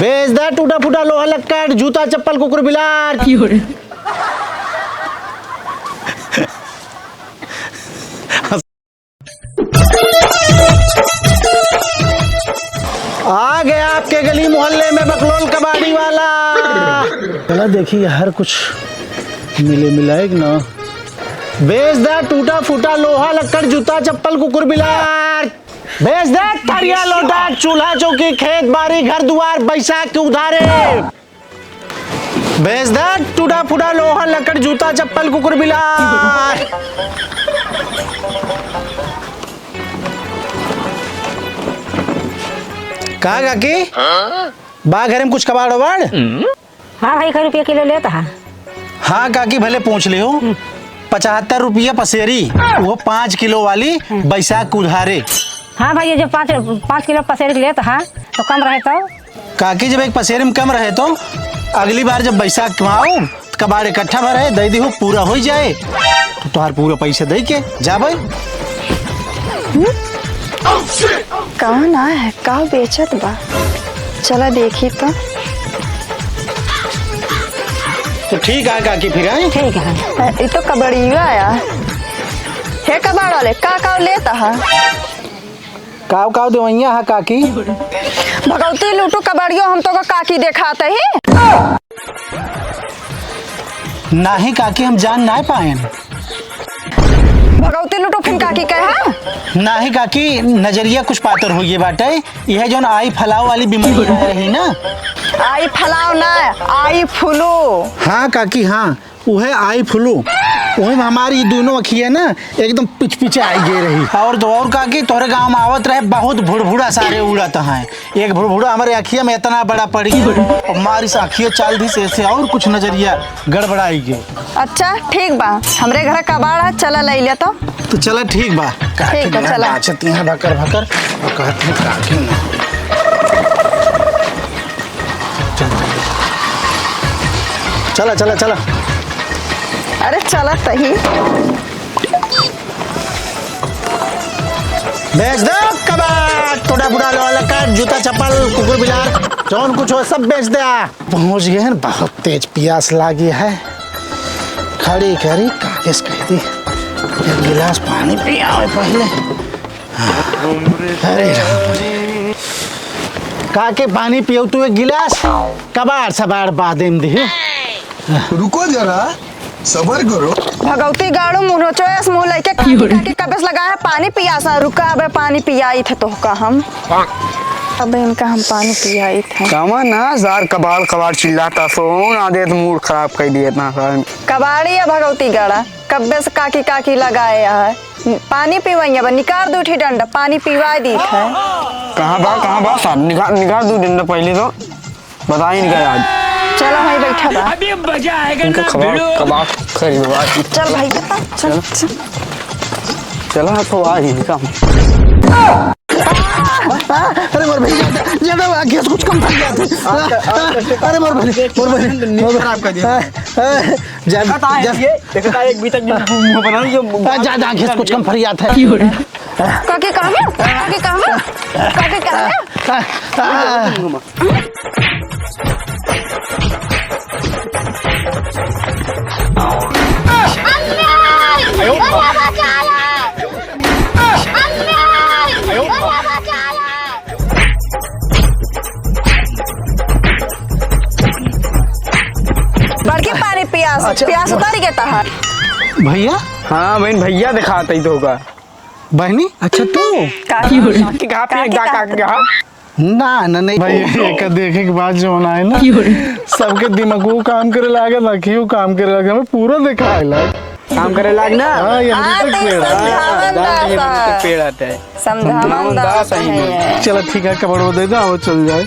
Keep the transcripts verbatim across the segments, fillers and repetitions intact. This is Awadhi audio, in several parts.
बेच दे टूटा फूटा लोहा लक्कड़, जूता चप्पल कुकुर बिलार। आ गया आपके गली मोहल्ले में बकलोल कबाड़ी वाला। चला देखी, हर कुछ मिले मिलाए कि ना। बेच दे टूटा फूटा लोहा लक्कड़, जूता चप्पल कुकुर बिलार। बेच दे थरिया लोटा, चूल्हा चौकी, खेत बारी, घर दुआर, बैसाख के उधारे। बेच दे टूटा फूटा लोहा लक्कड़, जूता चप्पल कुकुर बिलार। का काकी? बा घरे में कुछ कबाड़ वबाड़? हाँ भाई, कै रुपया किलो लेत हा? हाँ काकी, भले पूछ लिहो। हम्म। पचहत्तर रुपया पसेरी, वो पाँच किलो वाली, हम्म। बैसाख के उधारे। हाँ भाई, ये जो पाँच, पाँच किलो पसेरी लेत हा, तो कम रहे तो? काकी, जब एक पसेरी में कम रहे तो अगली बार जब बैसाख में आओ, तो कबाड़ इकट्ठा भरे, दे दिहो, पूरा हो जाए, तो तोहार पूरा पैसा दे के जा भाई। कौन आए है, का बेचत बा? चला देखी तो। तो ठीक है काकी, फिर आए। ठीक है। ये तो कबड़िया आया। हे कबाड़ वाले, का का लेत हा? काव काव देवैया हा काकी? भगवती लूटू कबाड़ियो, हम तो का काकी देखात ही। नाही काकी, हम जान ना पाएन। भगवती लुटो फिन काकी कहे, हाँ? नाही काकी, नजरिया कुछ पातर होइ गए बाटे। यह जौन आई फलाव वाली बीमारी आ रही ना। आई फलाव ना, आई फ्लू। हाँ काकी, हाँ, उहे आई फ्लू। उहे में हमारी ई दोनों अखिया ना एकदम पिचपिचा आई गए रही। और तो और काकी, तोहरे गाँव में आवत रहे बहुत भुड़भुड़ा सारे उड़त हैं। एक भुड़भुड़ा हमरे अखिया में इतना बड़ा पड़ गया, और मारी से अखिया चाल दी से, से और कुछ नजरिया गड़बड़ाई गए। अच्छा, ठीक बा, हमरे घर कबाड़ है, चला ले ले तो। तो चला, ठीक बा। ठीक बा, चला। बाचत यहाँ भकर भकर, और कहत हैं काकी ना। चला, चला, चला। अरे चला तही। बेच दो कबाड़, टूटा फूटा लोहा लक्कड़, जूता चप्पल, कुकुर बिलार, जौन कुछ हो सब बेच दे। पहुँच गए हैं, बहुत तेज पियास लागी है। खड़ी खड़ी काकी से कह दी, एक गिलास पानी पियावे पहले। अरे राम रे। काकी पानी पियो तू एक गिलास, कबाड़ सबाड़ बादे में दिहे। रुको जरा, सबर करो। भगवती गाड़ू मुँह नोचो, ऐस मुँह लेके काकी, काकी कबे से लगा है पानी पियासा। रुका, अबे पानी पियाई थे तोहका हम। अबे इनका हम पानी पियाई थे। कामा ना सार कबाड़ कबाड़ चिल्लाता सो, ना दे तो मूड खराब कर दिए इतना सार। कबाड़ी है भगवती गाड़ा, कब्बे से काकी काकी लगाए है। पानी पिवैया बा, निकार दू ठी डंडा, पानी पिवा दी थे। कहाँ बा, कहाँ बा सार? निकार, निकार दू डंडा पहले तो। बताई निकार आज। चलो, वहीं बैठा बा। अभी मजा आएगा इनका ना, खबर, भिड़ो। कबाब खरीदवा। चल भाई, चल, चल। चला तो आ ही निकाम। अरे मोर भैया, ज्यादा, ज्यादा गैस कुछ कम फर गया था। अरे मोर भाई, मोर भाई, मोर भाई। खराब कर दिया। ज्यादा, देखता है, ज्यादा। ये, देखता है, एक बीतक जो मुंह बना, जो आ, ज्यादा गैस कुछ कम फर गया था। काकी कहाँ बा? काकी कहाँ बा? काकी कहाँ बा? आ, आ। बड़की पानी पियास, अच्छा। पियास उतर गया तहार। भैया? हाँ बहन, भैया दिखाते ही तो होगा। बहनी? अच्छा तू? काकी, काकी कहाँ पे? काकी का, का? काकी कहाँ? ना, ना, नहीं। भाई, एका देखे के बाद जौन आए ना, सबके दिमागो काम करे लागे, अखियो काम करे लागे, हमें पूरा देखाए लाग। काम करे लाग ना? हाँ, ये हाँ, हमरे तो तक पेड़ है। समझावन हाँ, दास। पेड़ हटे। समझावन दास है। चला, ठीक है, कपड़वा दे दो, आओ, चल जाए।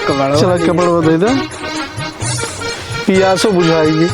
कपड़वा चला, दे। कपड़वा दे दो। पियासो बुझाएगी।